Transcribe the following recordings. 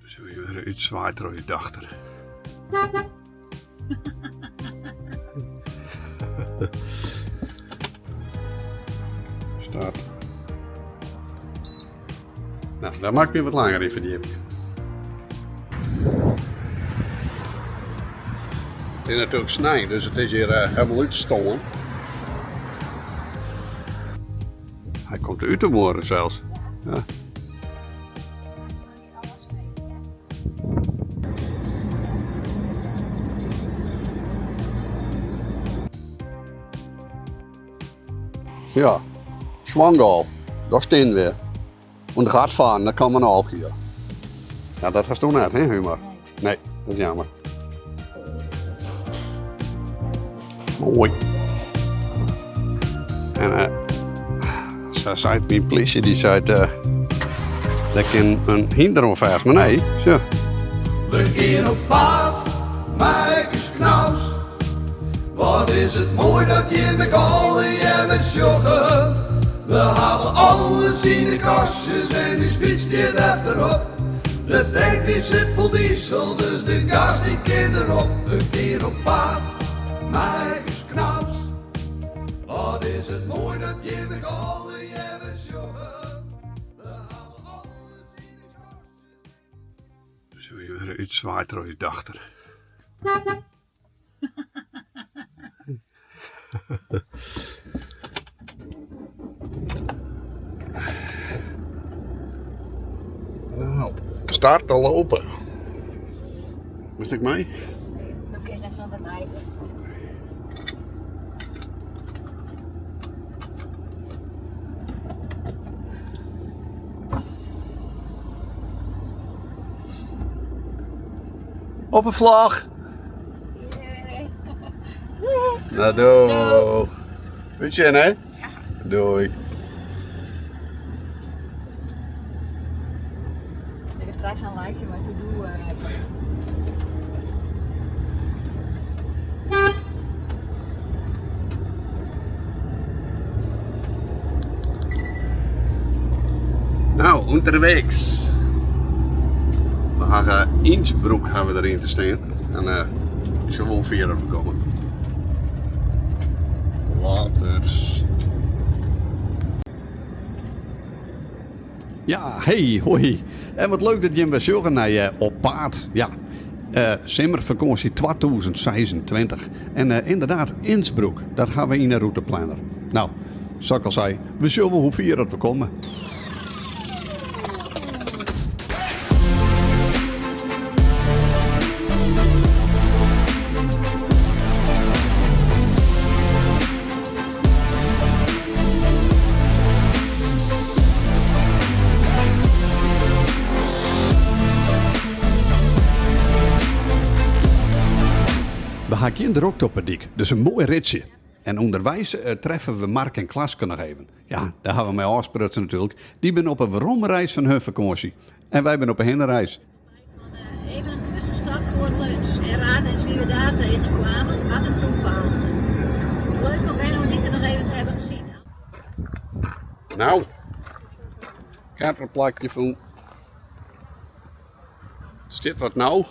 Zo je wurde útswaaid troch je dochter. Start. Nou, daar maak ik weer wat langer in verdiepen. Het is natuurlijk snij, dus het is hier uh, helemaal uitstoorn. Hij komt uit de morgen zelfs. Ja. Ja, Schwangau, daar staan we. Und Radfahren, dat kan man ook hier. Ja, dat hast du net, hè, Humor? Nee, dat is jammer. Mooi. En uh, sa seit myn plysje, dy seit, uh, dêr kin in hynder oan fêst. Mar nee, sjoch. We gean op paad mei ús knaus. Wat is it moai dat jim ek allegear sjogge. We hawwe alles yn de kastjes en ús fyts stiet efterop. De tank dy sit fol diesel, dus de gas dy kin derop. We gean op paad mei ús knaus. Wat is it moai dat jim ek allegear sjogge. We hawwe alles yn de kastjes. Dus je wurde útswaaid troch je dochter. Nou, start te lopen. Moest ik mee? Do kinst net sûnder my. Op 'e vlog! Nou, doei. Goed sjen, hè? Doei. Ik ga straks een lijstje met to-do. Nou, unterwegs. We hawwe Innsbruck hawwe we deryn te stean. En uh, ik sil wol fierder komme. Laters. Ja, hey, hoi. En wat leuk dat jim wer sjogge nei uh, Op Paad. Ja, uh, simmerfakânsje 2026. En uh, ynderdaad, Innsbruck, dat hawwe we yn de rûteplanner. Nou, sa't ik al sei, we sjogge wol hoe fier dat we komme. We ha gjin drokte op 'e dyk, dus in moai ritsje. En ûnderweis treffe we Mark en Klaske noch even. Ja, dêr ha we mei ôfsprutsen natuerlik. Dy binne op 'e weromreis fan hun fakânsje en wy binne op 'e hinnereis. Even een tussenstop voor lunch. En raad eens wie we daar tegenkwamen. Wat een toeval. Leuk om Benno en Dieter nog even te hebben gezien. Nou, ik heb in plakje fûn. It stiet wat nau.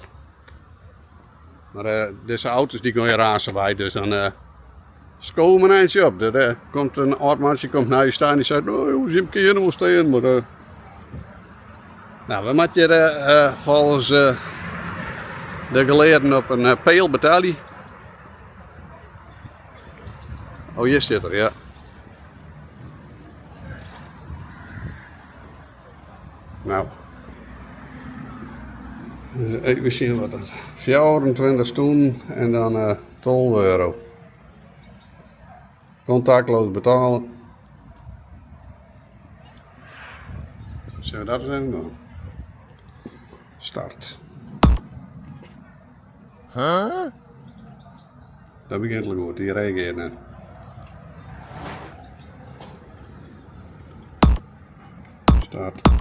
Mar uh, dizze auto's dy gean razewei, dus dan uh, skowe we in eintsje op. Der uh, komt in âld mantsje komt nei je stean en seit, oh jonges, jim kinne wol stean, mar... Uh, nou, we moatte hjir uh, folgens uh, de gelearden op in peal betelje. Oh, hjir stiet er, ja. Nou, dus even sjen wat dat. 24 stoelen en dan uh, eh, 12 euro. Contactloos betalen. Zullen we dat eens even doen? Start. Huh? Dat begjint al goed, dy reagearret net. Start.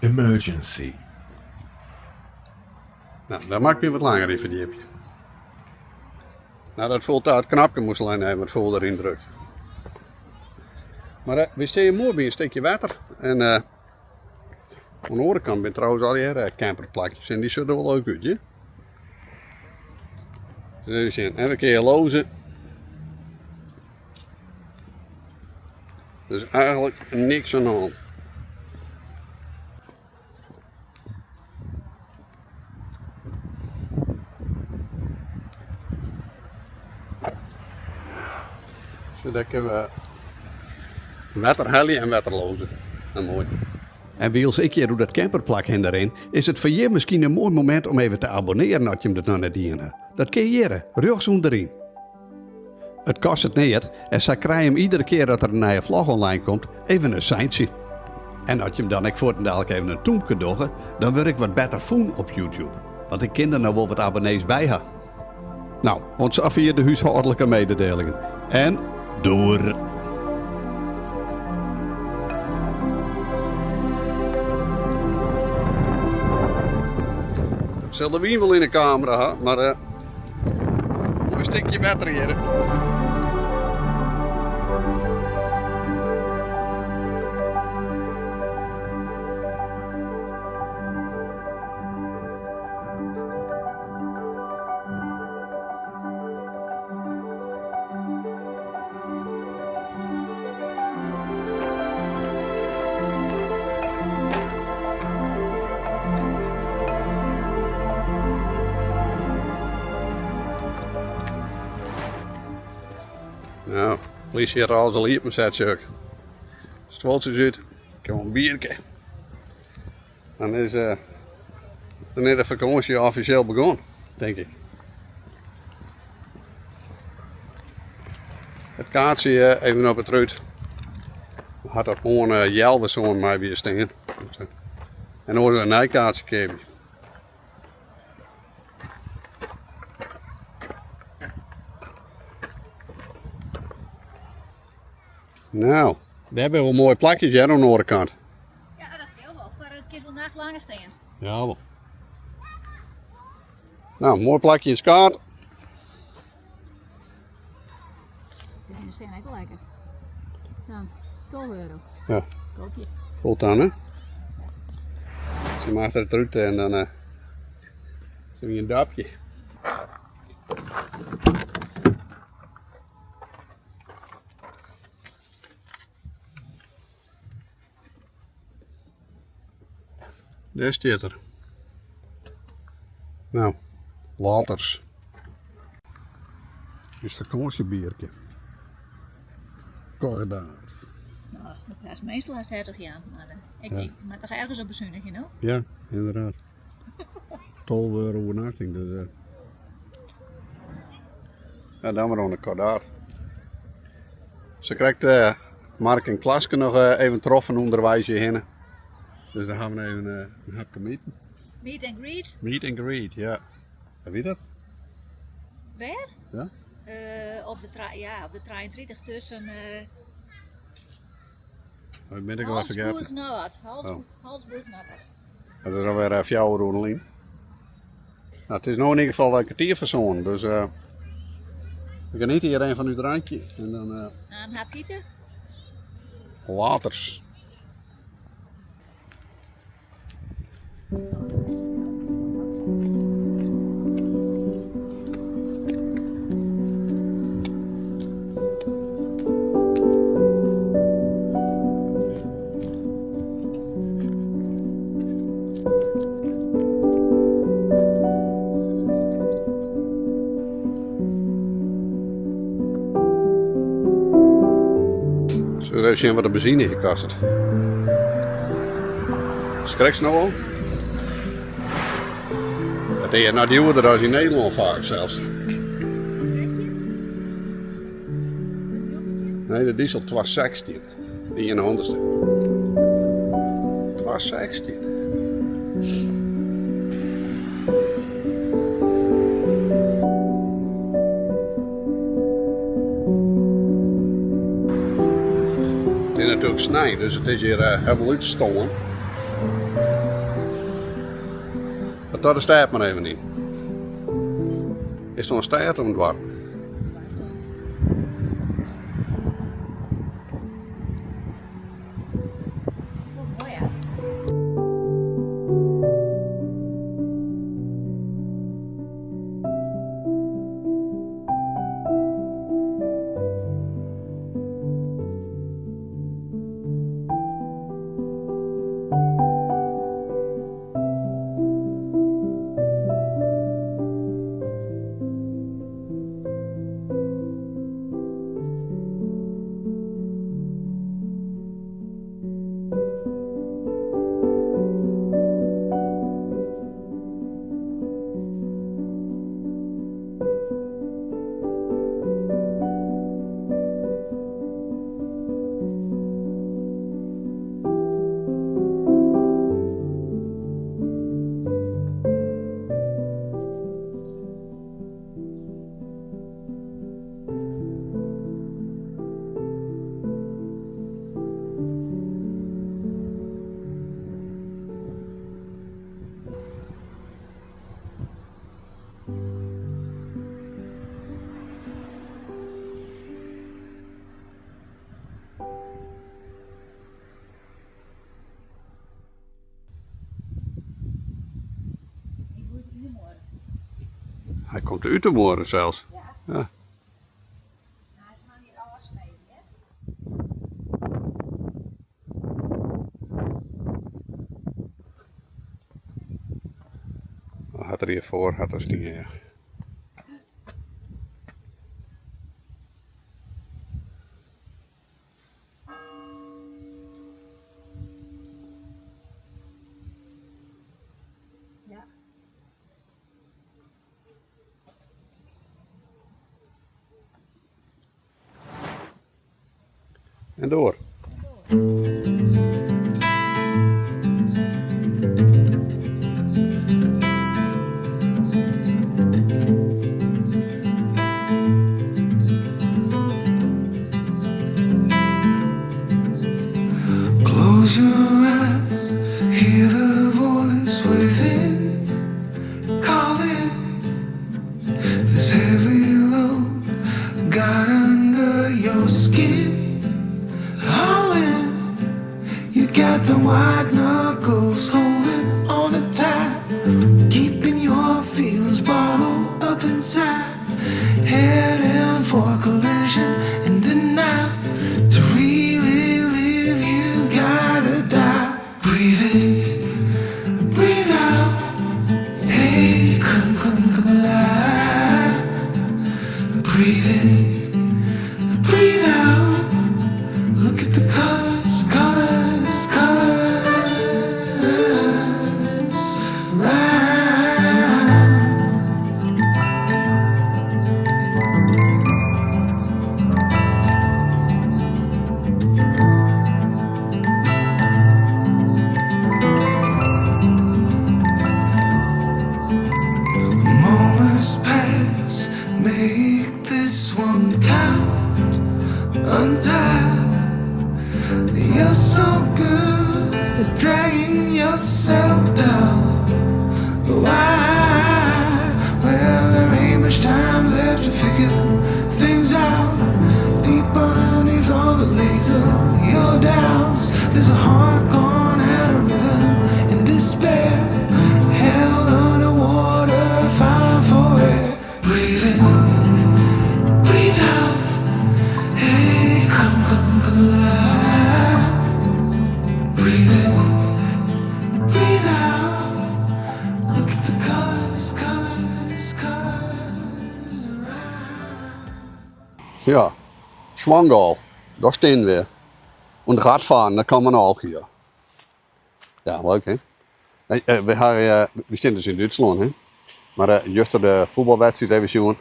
Emergency. Nou, daar maak ik wat langer in verdiepje. Nou, dat voelt daar het knapje moest alleen even wat vol erin drukt. Mar wy stean moai by in stikje wetter en oan de oare kant binne trouwens allegearre camperplakjes en dy sjogge der wol leuk út, hear. Dus even sjen, en we kinne loze. Dus eigenlik niks oan de hand. Zo, dêr kinne we wetter helje en wetter loze. Nou, moai. En wylst ik hjir oer dat camperplak hinne rin, is it foar jim miskien in moai momint om even te abonnearen as jim dat noch net dien ha. Dat kin hjirre, rjochts ûnderyn. It kostet neat en sa krije jim iedere kear dat der in nije vlog online komt even in seintsje. En as jim dan ek fuortendalik even in tûmke dogge, dan wurd ik wat better fûn op YouTube. Want ik kin der no wol wat abonnees by ha. Nou, oant safier de húshâldlike mededelingen. En doer! Ik sil de wyn wol yn de kamera ha, mar uh, Moai stikje wetter hjir. Nou, polysje hat alles al iepen set, sjoch ik. Stuoltsjes út, ik ha in bierke. Dan is, uh, dan is de fakânsje offisjeel begûn, tink ik. It kaartsje eh, even op it rút. Hat dat oan uh, healwei sânen mei by stean. En oars in nij kaartsje keapje. Nou, dêr binne wol moaie plakjes hear oan de oare kant. Ja, dat sil wol. Foar it kin wol nacht langer stean. Ja wol. Nou, moai plakje yn skaad. Dy stean ek wol lekker. Dan, 12 euro. Ja. Koopje. Volt dan, hè? Ze maakt er het route en dan uh, een dapje. Dêr stiet er. Nou, laters. Ús fakânsjebierke. Kordaat. Nou, dat past meestal als hertog Jan, mar eh, ik, ja. ik moat toch ergens op besunigje, no? Ja, inderdaad. 12 euro oernachting, dus... Uh... Ja, dan mar oan de kordaat. Se krekt uh, Mark en Klaske noch uh, even troffen ûnderweis hjirhinne. Dus dan ha we even uh, in hapke iten. Meet and greet? Meet and greet, ja. En wie dat? Wêr? Ja? Uh, op de, ja, op de 33 tusken... Uh, oh, ben ik al Halsburg Noord. Hals, oh. Halsburg Noord. Dat is alwer uh, 4 oeren lyn. Nou, it is no yn ieder gefal kertier foar sânen, dus uh, we geniete hjir even fan ús drankje en dan. Uh, Een hapke ite. Laters. Zullen we even sjen wat de benzine hier kostet? Skrekst no al? It is noch djoerder as yn Nederlân faak sels. Nee, de diesel 216. De ienhûndertste. 216. It is natuerlik snein, dus it is hjir uh, hielendal útstoarn. Mar ta de stêd mar even yn. Is it in stêd of in doarp? Hy komt út de muorre sels. Ja. Hat er hjirfoar hat er stien, ja. En door. Close your eyes, hear the voice within calling. This heavy load got under your skin. Howling, you got the white knuckles holding on to tight, keeping your feelings bottled up inside. Heading for a collision in the night. To really live, you gotta die. Breathe in, breathe out. Hey, come, come, come alive. Breathe in, breathe out. Look at the colors, colors, colors. Round. Moments pass, make this one count. Untie. You're so good at dragging yourself down. Why? Well, there ain't much time left to figure things out. Deep underneath all the layers of your doubts, there's a heart gone out of rhythm in despair. Hell underwater, fire for air. Breathe in, breathe out. Hey, come, come, come alive. Breathe in, breathe out. Look at the colors, colors, colors around. Ja, Schwangau, daar staan we. Und Radfahren, dat kan man ook hier. Ja, leuk hè? Hey, we, ha, we staan dus in Duitsland hè? Maar juster de voetbalwedstrijd even zien.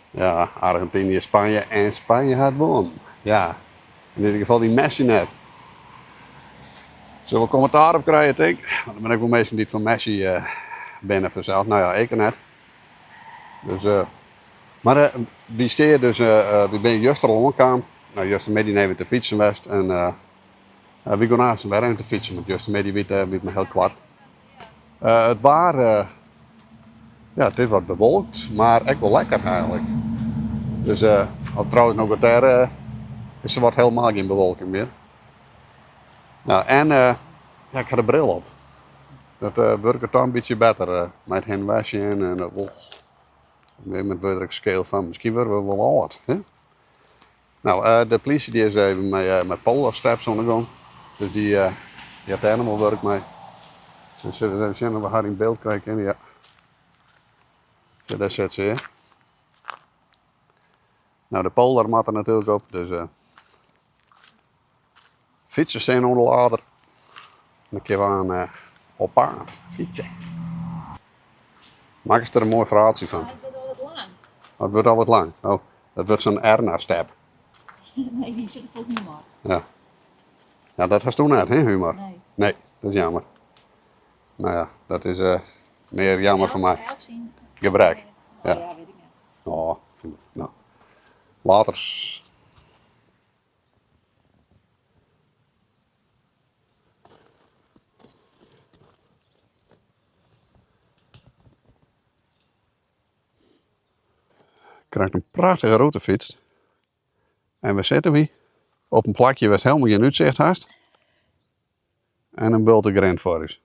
Ja, Argentinië, Spanje en Spanje had won. Ja, in ieder geval die Messi net. Zullen we commentaar op krijgen, denk ik? Want dan ben ik wel mensen die het van Messi binnen vanzelf. Nou ja, ik net. Dus, maar wie steer dus, we zijn juist al aangekomen. Nou, juist de middag even te fietsen west en we gaan naast weer even te fietsen, want juist de middag weet me heel kwart. Het waar, ja, het is wat bewolkt, maar echt wel lekker eigenlijk. Dus al trouwens nog wat daar is er wat helemaal geen bewolking meer. Nou, en ja, ik had de bril op. Dat werkt het dan een beetje beter. Met hen wasje en oh, op een gegeven moment word er ook scheel van. Misschien worden we wel oud. Hè? Nou, de politie die is even met Polarsteps aan de gang. Dus die had daar nog wel werk mee. Dus zullen we even zien of we haar in beeld krijgen. Ja. Ja, daar zit ze, hè. Nou, de Polar moet er natuurlijk op. Dus fietsen zijn onder de ladder. Dan kunnen we aan op paard fietsen. Maak eens er een mooi verhaaltje van. Het wordt al wat lang. Oh, het wordt al wat lang. Oh, dat wordt zo'n Erna-step. Nee, die zit er volgens mij maar. Ja. Ja, dat hast toen net, hè, humor? Nee. Nee, dat is jammer. Nou ja, dat is meer jammer voor mij. Elk zien. Gebrek. Oh, Ja. ja, weet ik niet. Oh, nou. Later. Krijgt een prachtige routefiets. En we zitten we op een plakje waar het helemaal geen uitzicht had. En een bulte grind voor is.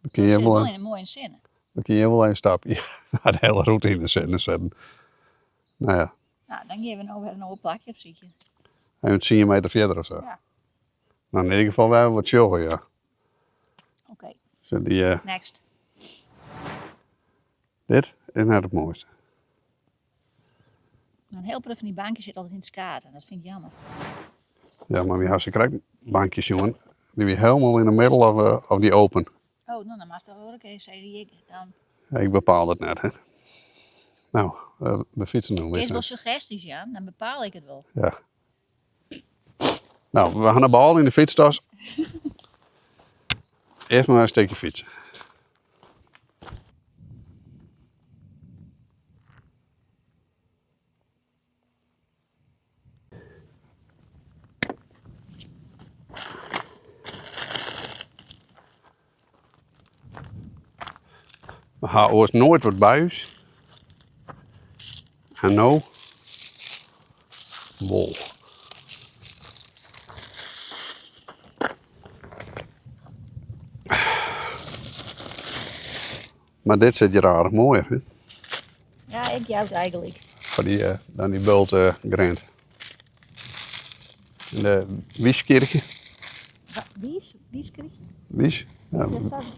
Dan kun je Zit wel wel in een mooie zin. Dan kin je wol even stappen. Ja, de hele rûte yn de sinne setten. No ja. Nou, dan gean we no wer in oar plakje opsykjen. Even 10 meter fierder of sa. Ja. Nou, yn ieder gefal wer wat sjogge, ja. Oké. So die, Next. Dit is net it moaiste. Maar in heel protte fan dy bankjes sit altyd yn it skaad en dat fyn ik jammer. Ja, mar wy ha sakrekt bankjes sjoen. Dy wie helemaal in de middle of the open. Oh, no dan moatst toch oare kear sizze ik dan. Ja, ik bepaal dat net, hè. Nou, we fytsen no. Kinst wol suggestjes jaan, dan bepaal ik it wol. Ja. Nou, we ha de bal yn de fytstas. Earst mar in stikje fytse. We ha oars noait wat by ús. En no wol. Mar dit sit hjir aardich moai, hè? Ja, ik jou it eigentlik. Foar dy, dan dy bult grint. En de Wieskirche. Wies? Wieskirche? Wies? Ja,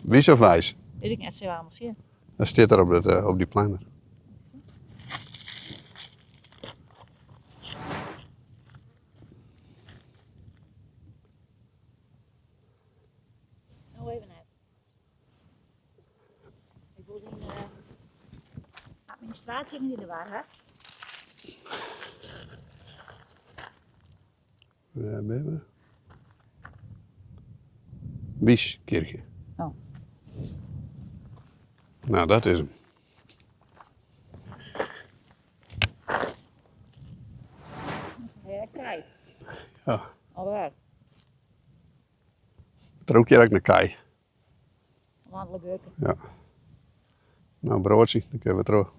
Wies of Wijs? Wit ik net, sille we allemaal sjen. Dat stiet der op dy planner. No even net. Ik wol dyn administraasje net yn de war ha. Wêr binne we? Wieskirche. Oh. Nou, dat is 'm. Ja, kij. Ja. Alwer. It rûkt hjir ek nei kij. Landelijk wurken. Ja. Nou, broadsje, dan kinne we troch.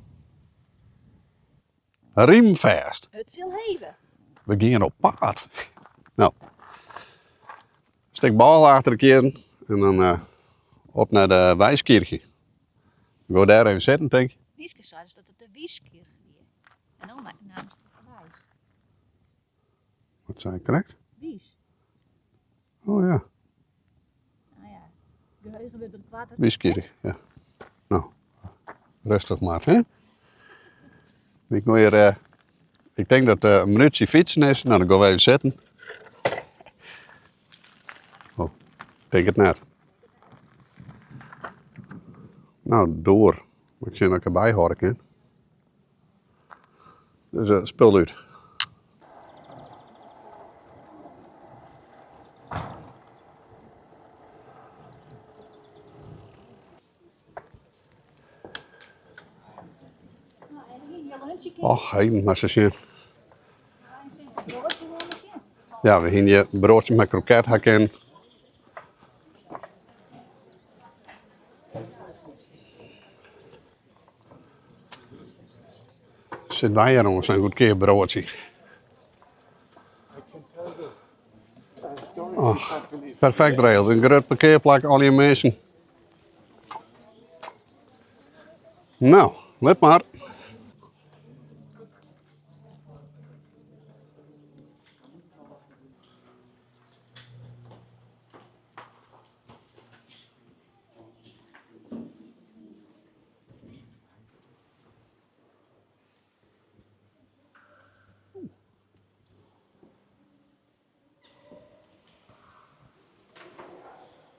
Rym fêst. It sil heve. We gean op paad. Nou, stik bôle achter de kearen en dan op nei de Wijskirche. We gean dêr even sitten, tink ik. Wieske sei dus dat it de Wieskirche wie. En no naamst it de Wijs. Wat sei ik krekt? Wies. Oh ja. Nou ja, geheugen wurdt wat koarter. Wieskirche, ja. Nou, rêstich mar, hè? Ik moet hier, ik denk dat een minuutje fietsen is. Nou, dan gaan we even zitten. Oh, ik denk het net. Nou, door. Ik zie dat ik erbij horen kan. Dus spul út. Och, even mar se sjen. Ja, we hiene hjir broadsje mei kroket ha kinnen. Sit wy hjir oan sa'n goedkeap broadsje. Och, perfekt regeld. In grut parkearplak, allegear minsken. Nou, lit mar.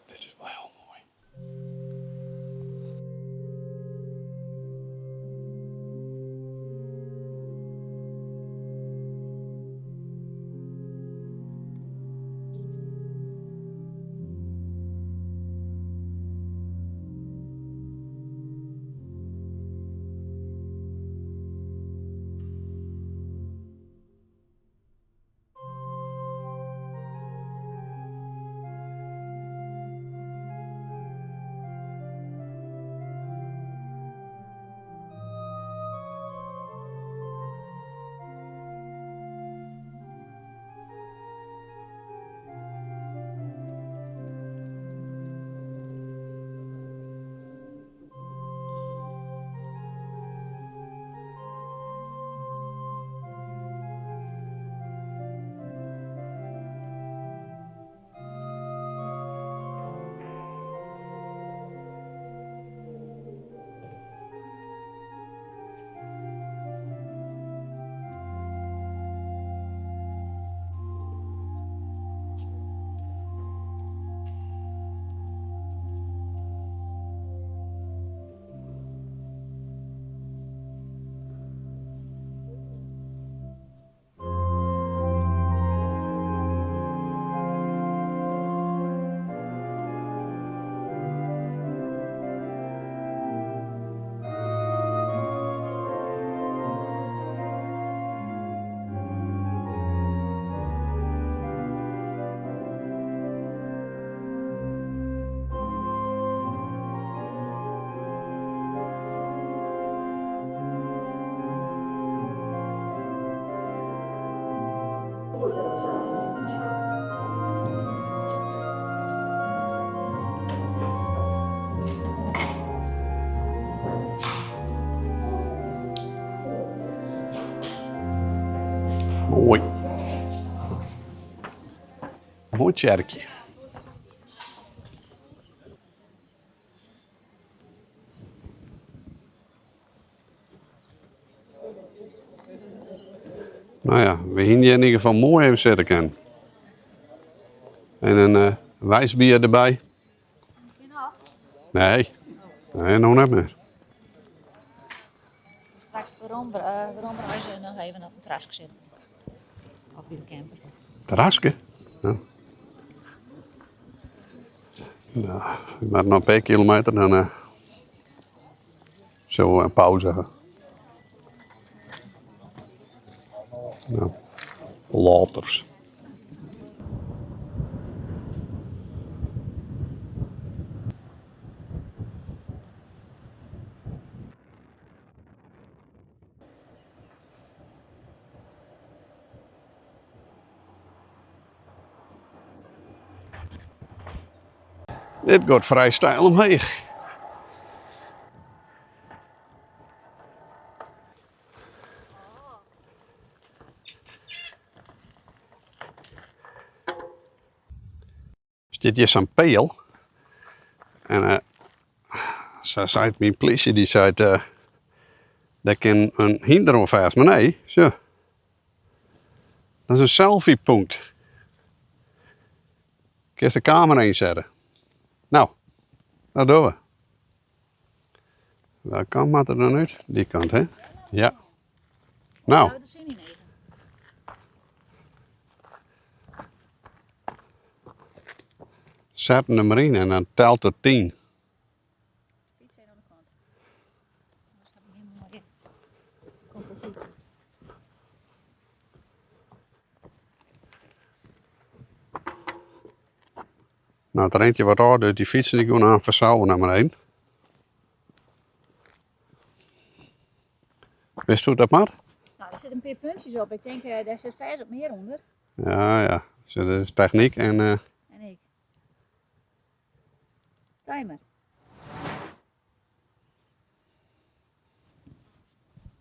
Dit is wol hiel moai. Moai. Moai tsjerkje. No ja, we hiene hjir yn ieder gefal moai even sitte kinnen. En in eh, weissbier derby. Nee, nee, no net mear. Straks werom, uh, weromreizen en nog even op een terrasje zitten. Of by de camper. Terraske? Ja. Nou, maar noch in pear kilometer, dan uh, sille we in pauze ha. Nou, laters. Dit giet frij steil omheech. Stiet hjir sa'n peal en eh, sa seit myn plysje, dy seit eh, dêr kin in hynder oan fêst. Mar nee, sjoch. Dat is in selfiepunt. Kinst de kamera ynsette. No, dat dogge we. Welke kant moat er dan út? Dy kant, hè? Ja. No. Set him der mar yn en dan telt er tien. No, it rint hjir wat ôf, dus dy fytsen dy gean aanst fansels nei beneden. Witst hoe't dat moat? No, der sitte in pear puntsjes op. Ik tink, dêr sit fêst wat mear ûnder. Ja, ja. Dus dat is technyk en... En ik. Timer.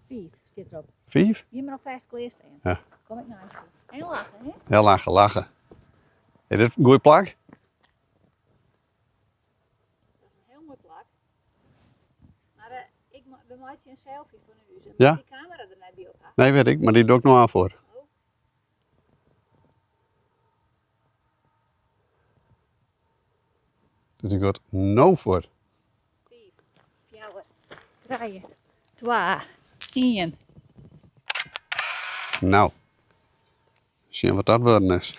Fiif stiet derop. Fiif? Gean mar alfêst klear stean. Ja. Kom ik neist dy. En lache, hè? Ja, lache, lache. Is dit in goed plak? Dat is in hiel moai plak. Mar eh, ik, we meitsje in selfie fan ús. En Ja? dy kamera der net by op ha. Nee, wit ik, mar dy doch ik no oan foar. Oh. Dus dy giet no foar. Fiif, fjouwer, trije, twa, ien. No, sjen wat dat wurden is.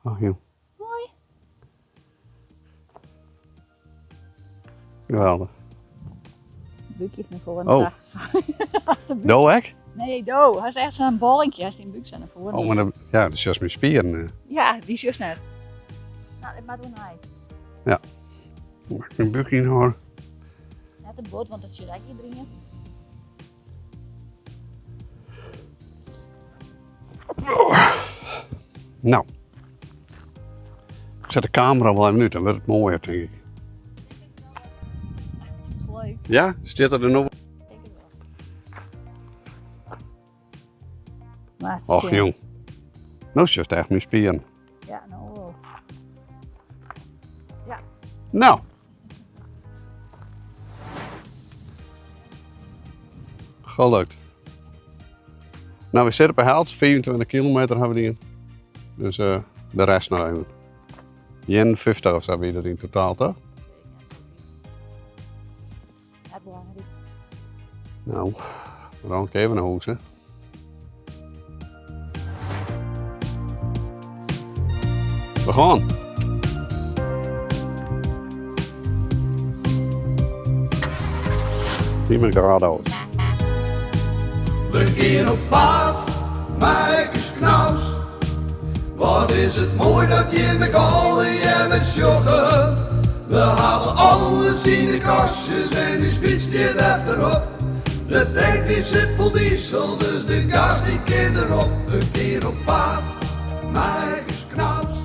Ach joh. Moai. Geweldig. Búkje nei foaren. Oh. Do ek? Nee, do. Hy is echt sa'n bollinkje. Hy dyn búk sa nei foaren. Oh, mar dan, ja, dat sjochst myn spieren. Eh. Ja, dy sjochst net. No, dit moat wol nei. Ja. Moat ik myn búk ynhâlde? Net te bot, want dat sjocht ek iderien. No. Ik set de kamera wol even út, dan wurdt it moaier, tink ik. Leuk. Ja, stiet er no? Och jong. No sjochst echt myn spieren. Ja, no wol. Ja. No. Gelukt. No, we sitte op de helte, 25 kilometer ha we dien. Dus eh, de rest noch even. 51 of sa wie dat yn totaal, toch? Net belangryk. No, dan even nei hûs, hè. We gaan. Niet meer geradeaus. We gean op paad, mei ús knaus. Wat is it moai dat jim ek allegearre. sjogge. We hawwe alles yn de kastjes en ús fyts stiet efterop. De tank dy sit fol diesel, dus de gas dy kin derop. We gean op paad mei ús Knaus.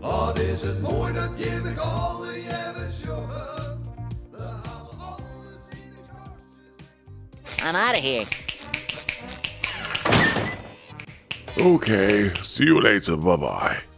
Wat is it moai dat jim ek allegearre sjogge. We hawwe alles yn de kastjes. I'm out of here. Okay, see you later. Bye bye.